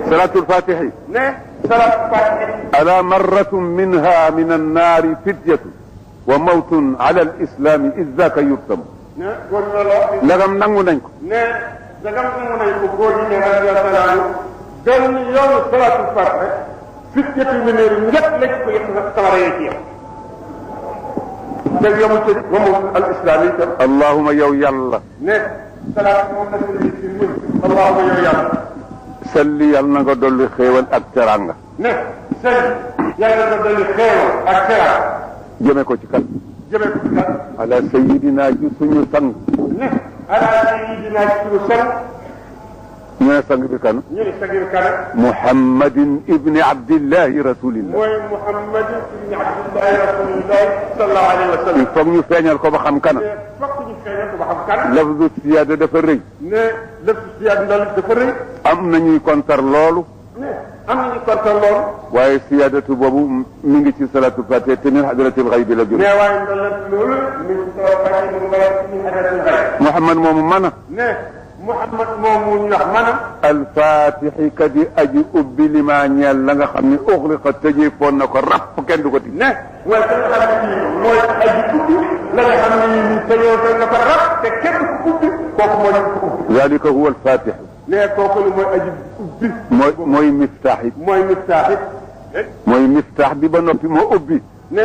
صلاة الفاتح صلاة الفاتح ألا مرة منها من النار فتية وموت على الإسلام إذ ذاك يرتم لغم نانغو نانكو لغم نانغو نانكو غوري رضي الله عنه بن يوم صلاة الفاتح فتية من النار لك يتساريتي يوم وموت الإسلام اللهم يو يلا صلاة اللهم يو يلا salli yàlla na nga dolli xéewal ak teraanga. ne salli yàlla na nga dolli xéewal ak teraanga. jëme ko ci kan. jëme ko ci kan. ala sayidina ci suñu sang. ne ala sayidina ci suñu sang. ñu ne sang bi kan. ñu ne sang bi kan. Muhammadin ibni Abdillahi rasulillah. mooy Muhammadin ibni Abdillahi rasulillah sallallahu alayhi wa sallam. il faut ñu feeñal ko ba xam kana. fokk ñu feeñal ko ba xam kana. lafzu siyaada dafa rëy. ne lafzu siyaada dafa rëy. am nañuy kontar loolu. am nañu kontar loolu. waaye siyaadatu boobu mi ngi ci salatu fatiha te min hadratil xaybi la jóge. mais waaye loolu mi ngi ci salatu fatiha min hadratil xaybi. Muhammad moomu mën a. ne Muhammad moomu ñu wax mën a. alfatixi kadi aji ubbi li maa ñeel la nga xam ne uxliqa tëjee foon na ko rapp kenn du ko ti. ne mooy ka nga xam ne mooy aji ubbi la nga xam ne ñu tëjee na ko rapp te kenn du ko ubbi kooku moo ñu ko ubbi. zalika huwa alfatix. ne kooku mooy aji ubbi. mooy miftaax it. mooy miftaax it. mooy miftaax bi ba noppi moo ubbi. ne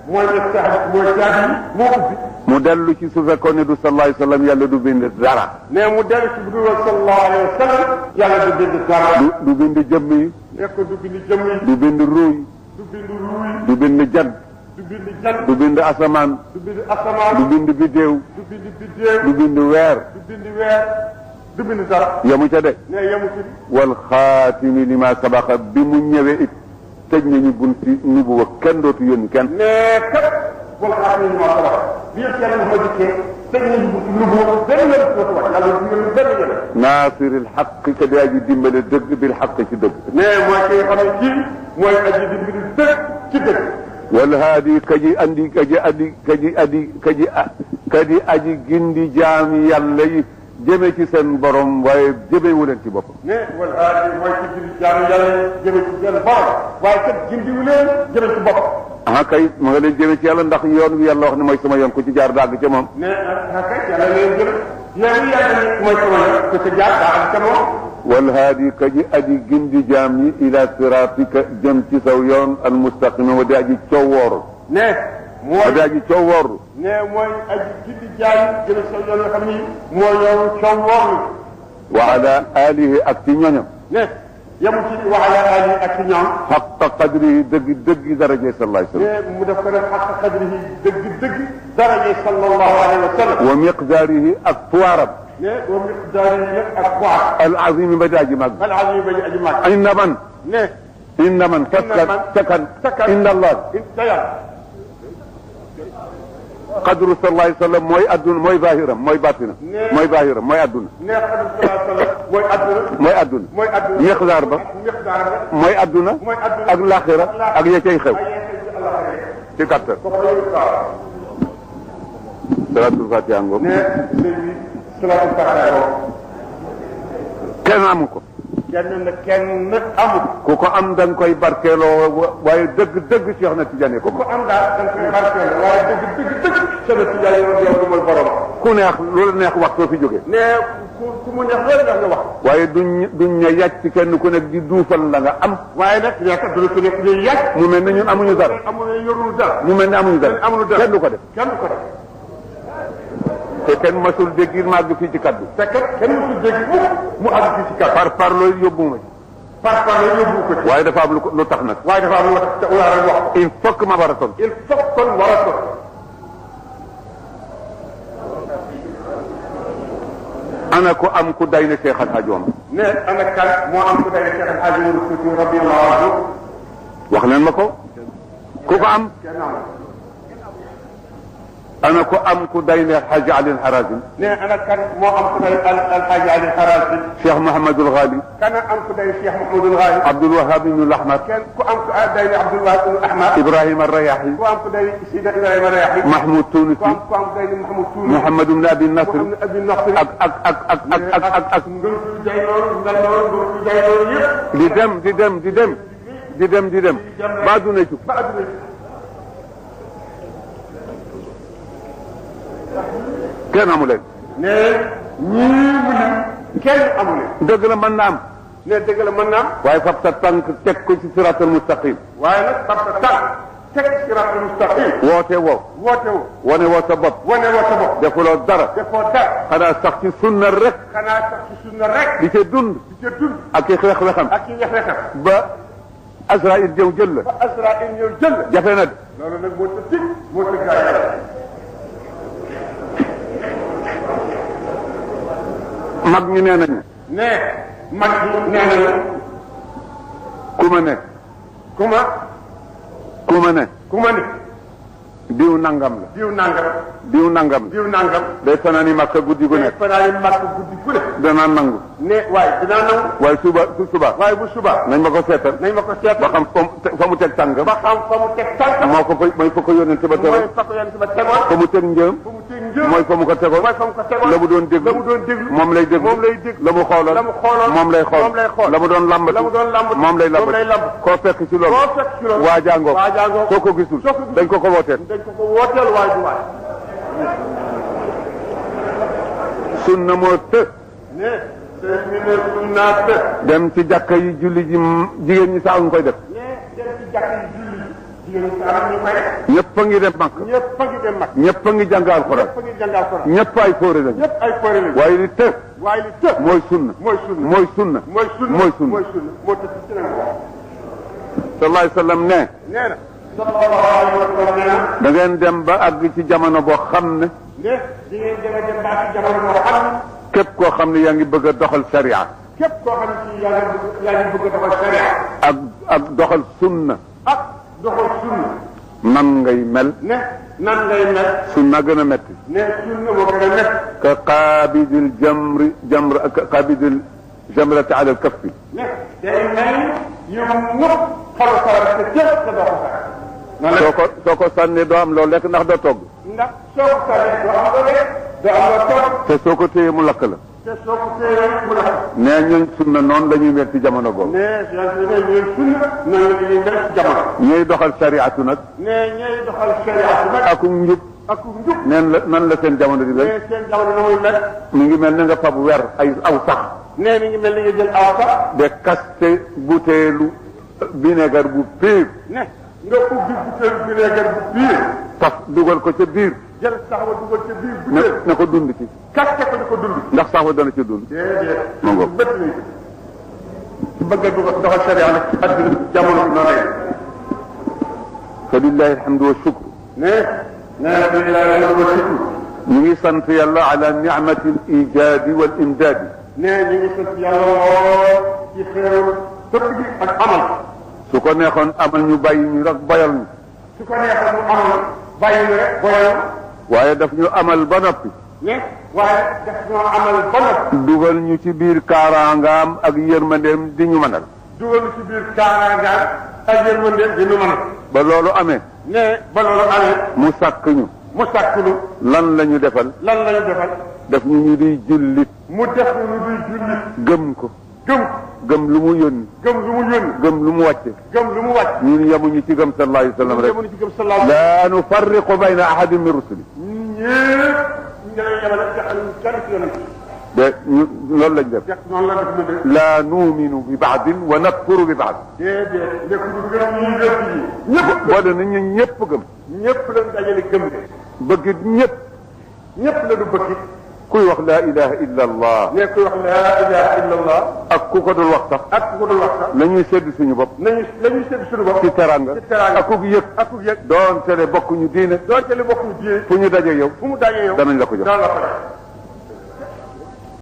mooy miftaax mooy caabi moo ubbi. mu dellu ci su fekkoon ne du sallallahu alayhi wa sallam yàlla du bind dara. ne mu dellu ci bu dul sallallahu alayhi wa sallam yàlla du bind dara. du bind jëmm yi. ne ko du bind jëmm yi. du bind ruu yi. du bind ruu yi. du bind jant. du bind jant. du bind asamaan. du bind asamaan. du bind biddéew. du bind biddéew. du bind weer. du bind weer. du bind dara. yamu ca de. ne yamu ci. wal xaatimi lima sabaqa bi mu ñëwee it tëj nañu bunti nubuwa kenn dootu yónni kenn. mais kat wal xaatimi lima sabaqa bi yëpp yàlla dafa dikkee tëj nañu bunti nubuwa benn yoon dootu wax yàlla du yónni benn yoon. naasiril xaq ka di aji dimbale dëgg bil xaq ci dëgg. mais mooy ki nga xam ne kii mooy aji dimbali dëgg ci dëgg. wal haadi kaji andi kaji aji gindi jaami yàlla yi jëme ci seen borom waaye jëmewu leen ci boppam. ne wala mooy ci gindi jaami yàlla yi jëme ci seen borom waaye kat gindiwu leen jëme ci boppam. ah kay ma nga leen jëme ci yàlla ndax yoon wi yàlla wax ne mooy sama yoon ku ci jaar dàgg ca moom. ne ah kay yàlla leen jëme yoon wi yàlla ne mooy sama yoon ku ci jaar dàgg ca moom. wal haadi kaji aji gindi jaam yi ila siratika jëm ci saw yoon al mustaqima wa di aji coowooru. ne mooy di aji coowooru. ne mooy aji gindi jaam jëm ci yoon nga xam ni mooy yoonu coowooru. wa ala alihi ak ci ñoñam. ne yamu ci wa ala alihi ak ci ñoom. xaqa qadrihi dëgg daraje sallallahu alayhi wa sallam. ne mu def ko def xaqa qadrihi dëgg daraje sallallahu alayhi wa sallam. wa miqdaarihi ak puwaaram. ne wa miqdaarihi ak puwaar. al azimi ba di aji mag. al azimi ba di aji mag. inna man. ne inna man sakkan inda allah. qadru sallallahu alayhi wa sallam mooy adduna mooy zahiram mooy batinam. mooy zahiram mooy adduna. ne qadru sallallahu alayhi wa sallam mooy adduna. mooy adduna. mooy adduna. miqdaar ba. miqdaar ba. mooy adduna. mooy adduna ak laaxira ak ya cay xew. ci kattan. salaatul fatiha ngoog. ne salaatul fatiha kenn amu ko. kenn amu ko. ku ko am da nga koy barkeeloo waaye dëgg Cheikh na Tidiane ko. ku ko am daal da nga koy barkeeloo waaye dëgg Cheikh na Tidiane yow mooy borom. ku neex loolu neex wax soo fi jógee. ne ku mu neex loolu neex nga wax. waaye duñ ne yàcc ci kenn ku nekk di duufal la nga am. waaye nag yaakaar du ku nekk di yàcc. mu mel ne ñun amuñu dara. yorul dara. mu mel ne amuñu dara. kenn du ko def. kenn du ko def. te kenn masul dégg màgg fii ci kaddu. te kenn masul dégg mu àgg fii ci kaddu. par loolu yóbbu ma ci. par loolu yóbbu ko ci. waaye dafa am lu tax nag. waaye dafa am lu tax te war a wax. il faut que ma war a tontu. il faut que war a tontu. ana ko am ku day ne Cheikh Al Hadj Omar. ne ana kan moo am ku day ne Cheikh Al Hadj Omar Fouti radiyallahu anhu. wax leen ma ko. ku ko am. ana ko am ku day ne Alxaaji Ali Harazim. ne ana kan moo am ku day Alxaaji Ali Harazim. Cheikh Mouhamadul Ghali. kana am ku day Cheikh Mouhamadul Ghali. Abdul Wahab ibn Ahmad. kenn ku am ku day ne Abdul Wahab ibn Ahmad. Ibrahima Rayahi. ku am ku day Sida Ibrahima Rayahi. Mahmoud Tunisi. ku am ku day ne Mahmoud Tunisi. Mouhamad ibn Abi Nasr. Mouhamad ibn Abi Nasr. ak. ngën su jay loolu ngën loolu ngën su jay loolu yëpp. di dem ba adduna ci. kenn amu leen. ne ñii mu lim kenn amu leen. dëgg la mën na am. ne dëgg la mën na am. waaye fab sa tànk teg ko ci siratal mustaqim. waaye nag fab sa tànk teg ci siratal mustaqim. woote woo. wane woo sa bopp. defuloo dara. xanaa sax ci sunna rek. di ca dund. ak i xeex wexam. ba Azraïl ñëw jël la. jafe na de. loolu nag moo tëdd moo tëdd gaa yàlla. mag ñi nee nañu. mag ñi nee nañu. ku ma ne. ku ma ne. diw nangam la. diw nangam. day fanaani Makka guddi gu nekk. danaa nangu. waaye bu suba. nañ ma ko seetal. ba xam fa mu teg tàngam. moo ko mooy fa ko yónnente ba tegoon. fa mu teg njëm. mooy fa mu ko tegoon. la mu doon déglu. moom lay déglu. la mu xoolal. moom lay xool. la mu doon lambatu. moom lay lambatu. koo fekk ci loolu. waajaangoo. soo ko gisul. dañ ko wooteel. waaye du waay. sunna moo të. sunna të. dem ci jàkka yi julli ji jigéen ñi saa ñu koy def. dem ci jàkka yi julli jigéen ñi saa ñu koy def. ñëpp a ngi dem Makka. ñëpp a ngi jàng alxuraan. ñëpp ay fóore lañu. waaye li të. mooy sunna. mooy sunna. moo të ci nag. sallallahu alayhi wa sallam ne. da ngeen dem ba àgg ci jamono boo xam ne. képp koo xam ne yaa ngi bëgg a doxal sharia. ak doxal sunna. nan ngay mel. sunna gën a metti. ka qaabidil qaabidil jamrati ala al-kaffi. soo ko sànnee doo am loo lekk ndax doo togg. te soo ko téye mu lakk la. nee ñooñ sunna noonu la ñuy mel ci jamono boobu. ñooy doxal sariatu nag. akum njub. nan la seen jamono di mel. mi ngi mel ni nga fab wer aw sax. mi ngi mel ni nga jël aw sax. de kaste buteelu vinaigre bu piir. nga ubbi butéel vinaigre bu biir. taf dugal ko ca biir. jël sax wa dugal ca biir butéel. na ko dund ci. kaste ko di ko dund. ndax sax wa dana ci dund. déedéet. ma ngoog bët nañ ci bëgg a doxal sharia nag ci àddina jamono noonu lay. fa lillahi alhamdu wa shukru. ñu ngi sant yàlla ala ni'mati al ijaadi wal imdaadi. ñu ngi sant yàlla ci xéewal tëbb gi ak amal. su ko neexoon amal ñu bàyyi ñu rek boyal ñu. su ko neexoon mu amal bàyyi ñu rek boyal. waaye daf ñu amal ba noppi. waaye daf ñoo amal ba noppi. dugal ñu ci biir kaaraangaam ak yërmandeem di ñu mënal. dugal ñu ci biir kaaraangaam ak yërmandeem di ñu mënal. ba loolu amee. ba loolu amee. mu sàkk ñu. lan la ñu defal. def ñu di jullit. mu def ñu di jullit. gëm ko. gëm lu mu yónni. gëm lu mu wàcce. ñun yemuñu ci gëm sallallahu alayhi wa sallam rek. laa nufarriqu bayna ahadin min rusuli. de ñu loolu lañ def. laa nuuminu bi baadin wa nakfuru bi baad. boole na ñu ñëpp gëm. ñëpp lañ dajale gëm. bëgg ñëpp. ñëpp la du bëgg. kuy wax laa ilaha illa allah. kuy wax laa ilaha illa allah. ak ku ko dul wax sax. la ñuy sédd suñu bopp. ci teranga. ak ku yëg. doonte le bokkuñu diine. fu ñu daje yow. fu mu daje yow. danañ la ko jox.